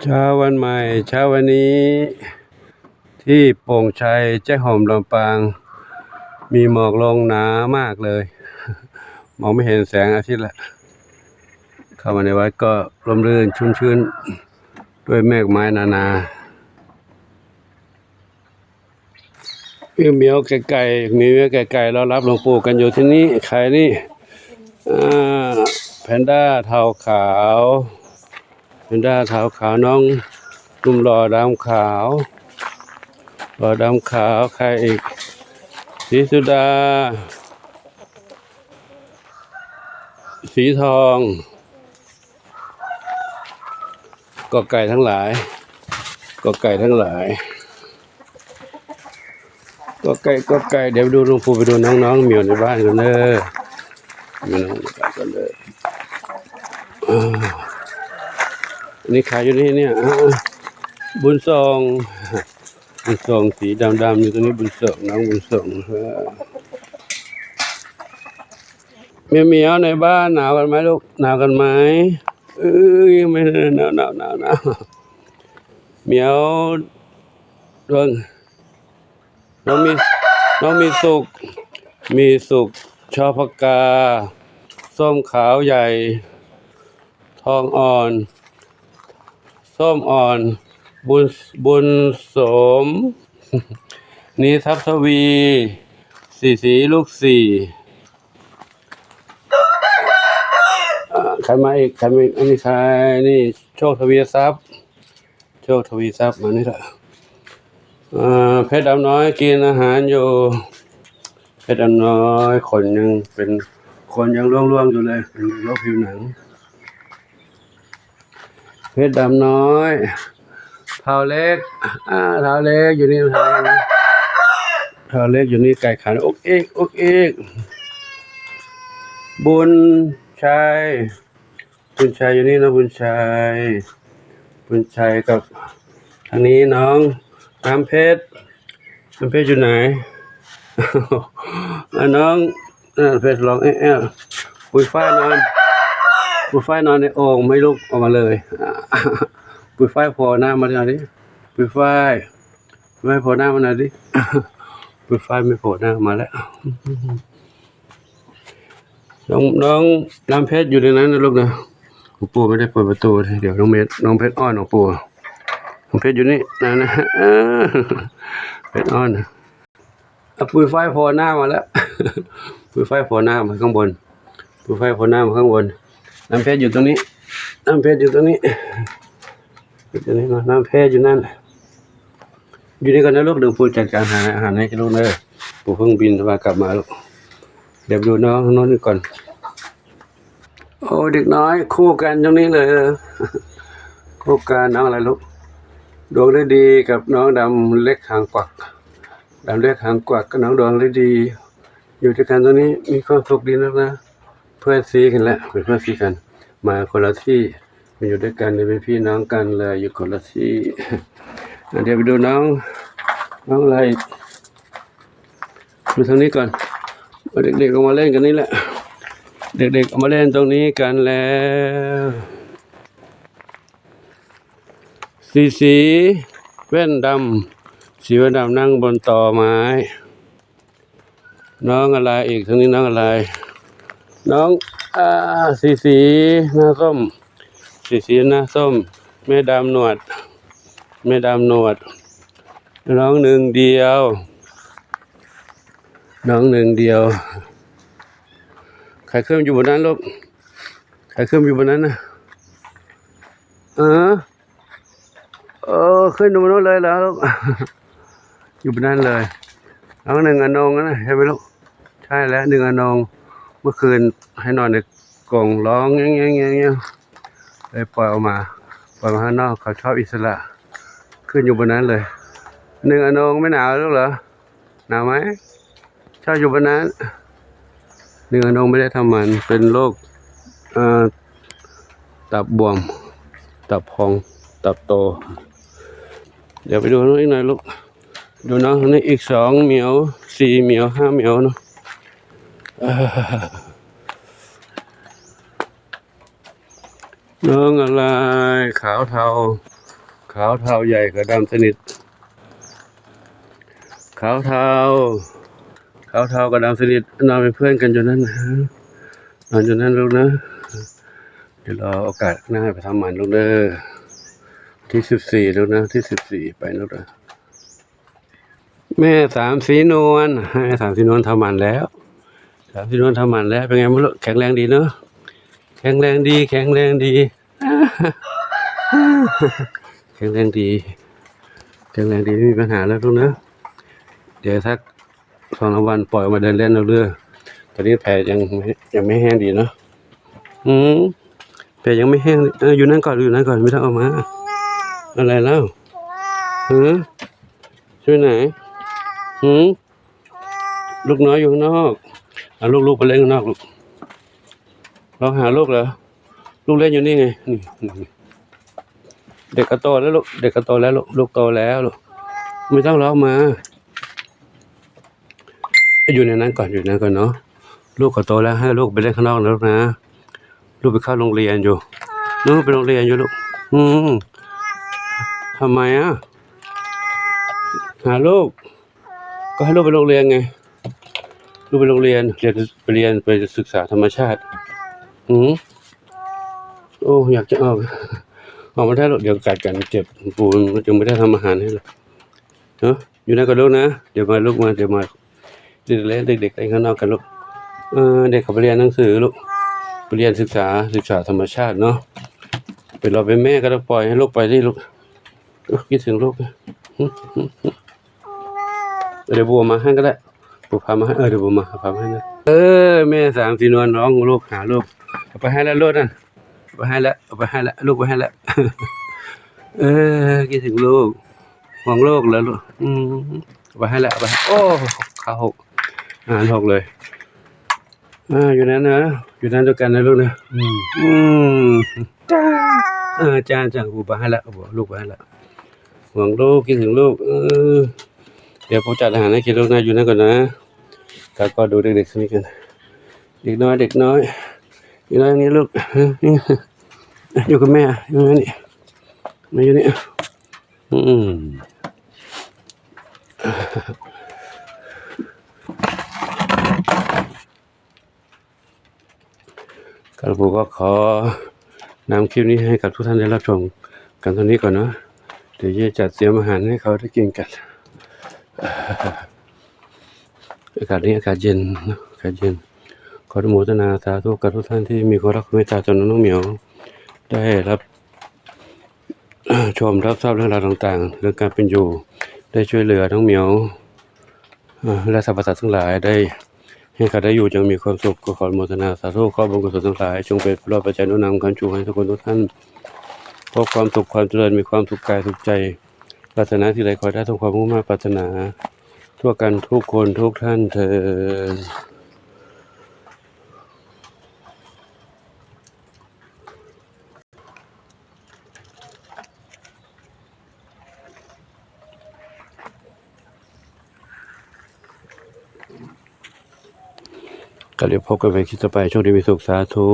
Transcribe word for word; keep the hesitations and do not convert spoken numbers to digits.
เช้าวันใหม่ เช้าวันนี้ ที่โป่งชัย แจ้ห่ม ลำปาง มีหมอกลงหนามากเลย มองไม่เห็นแสงอาทิตย์ละ เข้ามาในวัดก็ร่มรื่นชุ่มชื่น ด้วยเมฆไม้นานา มีเหมียวไก่ๆ มีเหมียวไก่ๆ รอรับหลวงปู่กันอยู่ที่นี่ ใครนี่ อ่า แพนด้าเทาขาว แพนด้าเทาขาว น้องหนุ่มหล่อดำขาว หล่อดำขาว ใครอีก สีสุดา สีทอง กอไก่ทั้งหลาย กอไก่ทั้งหลาย กอไก่ กอไก่ เดี๋ยวดูหลวงปู่ ไปดูน้องๆ เหมียวในบ้านกันเด้อ มีน้องในบ้านกันเด้อ อ่า อันนี้ขายอยู่นี่เนี่ย อ่า บุญส่ง บุญส่งสีดำๆ อยู่ตรงนี้ บุญส่ง น้องบุญส่ง เออ เหมียวเหมียวในบ้านหนาวกันไหมลูก หนาวกันไหม เอ้ย ไม่ หนาว หนาว หนาว หนาว เหมียวดวง น้องมี น้องมีสุข มีสุข ชอพกา ส้มขาวใหญ่ ทองอ่อน ส้มอ่อน บุญ บุญโสม นี้ทรัพย์ทวี สี่สีลูกสี่ อ่า ใครมาอีก ใครมาอีก อันนี้ใคร นี่ โชคทวีทรัพย์ โชคทวีทรัพย์ มานี่ละ อ่า เพชรดำน้อยกินอาหารอยู่ เพชรดำน้อย ขนยังเป็น ขนยังร่วงๆ อยู่เลย เป็นโรคผิวหนัง เพชรดำน้อย เทาเล็ก อ่า เทาเล็กอยู่นี่ เทาเล็ก เทาเล็กอยู่นี่ ไก่ขัน อกเอก อกเอก บุญชัย บุญชัยอยู่นี่นะ บุญชัย บุญชัยกับ ทางนี้น้องน้ำเพชร น้ำเพชรอยู่ไหน อ่ะน้อง อ่ะเพชรร้องแอะแอะ ปุยฝ้ายนอน ปุยฝ้ายนอนในโอ่งไม่ลุกออกมาเลย อ่ะ ปุยฝ้ายโผล่หน้ามาหน่อยดิ ปุยฝ้าย ปุยฝ้ายโผล่หน้ามาหน่อยดิ ปุยฝ้ายไม่โผล่หน้ามาแล้ว น้อง น้องน้ำเพชรอยู่ในนั้นนะลูกนะ หลวงปู่ไม่ได้เปิดประตู เดี๋ยวน้องเม็ด น้องเพชรอ้อนหลวงปู่ น้องเพชรอยู่นี่นะ นะ เออ เพชรอ้อนนะ อ่ะ ปุยฝ้ายโผล่หน้ามาแล้ว ปุยฝ้ายโผล่หน้ามาข้างบน ปุยฝ้ายโผล่หน้ามาข้างบน น้ำเพชรอยู่ตรงนี้ น้ำเพชรอยู่ตรงนี้ อยู่ตรงนี้นะ น้ำเพชรอยู่นั่น อยู่นี่ก่อนนะลูก เดี๋ยวปู่จัดการหาอาหารให้ลูกเด้อ ปู่เพิ่งบิณฑบาตกลับมาลูก เดี๋ยวไปดูน้องน้องนี่ก่อน โอ้ เด็กน้อยคู่กันตรงนี้เลย คู่กัน น้องอะไรลูก ดวงฤดีกับน้องดำเล็กหางกวัก ดำเล็กหางกวักกับน้องดวงฤดี อยู่ด้วยกันตรงนี้มีความสุขดีนักนะ เพื่อนซีกันแหละ เป็นเพื่อนซีกัน มาคนละที่ มาอยู่ด้วยกันเลย เป็นพี่น้องกันเลย อยู่คนละที่ อ่ะ เดี๋ยวไปดูน้อง น้องอะไรอีก ดูทางนี้ก่อน เด็กๆ ออกมาเล่นกันนี่แหละ เด็กๆ ออกมาเล่นตรงนี้กันแล้ว สีสี แว่นดำ สีแว่นดำนั่งบนตอไม้ น้องอะไรอีก ทางนี้น้องอะไร น้อง อ่า สีสี หน้าส้ม สีสี หน้าส้ม แม่ดำหนวด แม่ดำหนวด น้องหนึ่งเดียว น้องหนึ่งเดียว ใครขึ้นอยู่บนนั้นลูก ใครขึ้นอยู่บนนั้นนะ เออ เออ ขึ้นอยู่บนนู้นเลยแล้วลูก อยู่บนนั้นเลย น้องหนึ่งอนงนะ ใช่ไหมลูก ใช่แล้ว หนึ่งอนง เมื่อคืนให้นอนในกรง ร้องแง่ๆๆๆ เลยปล่อยออกมา ปล่อยมาข้างนอก เขาชอบอิสระ ขึ้นอยู่บนนั้นเลย หนึ่งอนงไม่หนาวลูกเหรอ หนาวไหม ชอบอยู่บนนั้น หนึ่งอนงไม่ได้ทำหมัน เป็นโรค เอ่อ ตับบวม ตับพอง ตับโต เดี๋ยวไปดูน้องอีกหน่อยลูก ดูน้องคนนี้อีกสองเหมียว สี่เหมียว ห้าเหมียวเนาะ เออ น้องอะไร ขาวเทา ขาวเทาใหญ่กับดำสนิท ขาวเทา ขาวเทากับดำสนิท นอนเป็นเพื่อนกันอยู่นั่นนะ นอนอยู่นั่นลูกนะ เดี๋ยวรอโอกาสหน้าไปทำหมันลูกเด้อ ที่สิบสี่ลูกนะ ที่สิบสี่ไปลูกนะ แม่สามสีนวล แม่สามสีนวลทำหมันแล้ว สามสีนวลทำหมันแล้ว เป็นไงบ้างลูก แข็งแรงดีเนาะ แข็งแรงดี แข็งแรงดี แข็งแรงดี แข็งแรงดี ไม่มีปัญหาแล้วลูกนะ เดี๋ยวสักสองสามวันปล่อยออกมาเดินเล่นเอาเด้อ ตอนนี้แผลยังไม่ ยังไม่แห้งดีเนาะ อืม แผลยังไม่แห้ง เออ อยู่นั่นก่อน อยู่นั่นก่อน ไม่ต้องออกมา อะไรแล้ว หือ ช่วยไหน หือ ลูกน้อยอยู่ข้างนอก เอาลูกๆไปเล่นข้างนอกลูก ร้องหาลูกเหรอ ลูกเล่นอยู่นี่ไง นี่ นี่ เด็กก็โตแล้วลูก เด็กก็โตแล้วลูก ลูกโตแล้วลูก ไม่ต้องร้องมา อยู่ในนั้นก่อน อยู่ในนั้นก่อนเนาะ ลูกก็โตแล้ว ให้ลูกไปเล่นข้างนอกนะลูกนะ ลูกไปเข้าโรงเรียนอยู่ ลูกไปโรงเรียนอยู่ลูก อืม ทำไมอ่ะ หาลูก ก็ให้ลูกไปโรงเรียนไง ลูกไปโรงเรียน เรียน ไปเรียน ไปศึกษาธรรมชาติ อืม โอ้ อยากจะออก ออกมาได้หรอก เดี๋ยวกัดกันเจ็บ ปู่มันยังไม่ได้ทำอาหารให้เลย เนาะ อยู่นั่นก่อนลูกนะ เดี๋ยวมาลูกมา เดี๋ยวมา เด็กเล่น เด็กๆเล่นข้างนอกกันลูก เออ เด็กเขาไปเรียนหนังสือลูก ไปเรียนศึกษา ศึกษาธรรมชาติเนาะ เป็นเราเป็นแม่ก็ต้องปล่อยให้ลูกไปสิลูก เออ คิดถึงลูก เดี๋ยวบัวมาให้ก็ได้ บัวพามาให้ เออ เดี๋ยวบัวมา พามาให้นะ เออ แม่สามสีนวลร้องลูก หาลูก เอาไปให้แล้วลูกนั่น เอาไปให้แล้ว เอาไปให้แล้ว ลูกไปให้แล้ว เออ คิดถึงลูก ห่วงลูกแล้วลูก อืม เอาไปให้แล้ว เอาไปให้ โอ้ ขาหก อาหารหกเลย อ่า อยู่นั้นนะ อยู่นั้นด้วยกันนะลูกนะ อืม อืม จ้า เออ จ้า จ้า บัวไปให้แล้ว บัว ลูกไปให้แล้ว ห่วงลูก คิดถึงลูก เออ เดี๋ยวผมจัดอาหารให้กินลูกนะ อยู่นั่นก่อนนะ ครับ ก็ดูเด็กๆคนนี้กัน เด็กน้อย เด็กน้อย เด็กน้อยนี่ลูก อยู่กับแม่ อยู่นี่ มาอยู่นี่ อืม ครับ ผมก็ขอนำคลิปนี้ให้กับทุกท่านได้รับชมกันเท่านี้ก่อนเนาะ เดี๋ยวจะจัดเตรียมอาหารให้เขาได้กินกัน อากาศนี้อากาศเย็นเนาะ อากาศเย็น ขออนุโมทนาสาธุกับทุกท่านที่มีความรักความเมตตาต่อน้องเหมียว ได้รับ ชมรับทราบเรื่องราวต่างๆ เรื่องการเป็นอยู่ ได้ช่วยเหลือน้องเหมียว เอ่อ และสรรพสัตว์ทั้งหลาย ได้ให้เขาได้อยู่อย่างมีความสุข ก็ขออนุโมทนาสาธุ ขอบุญกุศลทั้งหลาย จงเป็นพลปัจจัยหนุนนำค้ำชูให้ทุกคนทุกท่าน พบความสุขความเจริญ มีความสุขกายสุขใจ ปรารถนาสิ่งใดขอให้ได้สมความมุ่งมา่ปรารถนา ทั่วกันทุกคนทุกท่านเทอญ ก็เดี๋ยวพบกันใหม่คลิปต่อไป โชคดีมีสุข สาธุ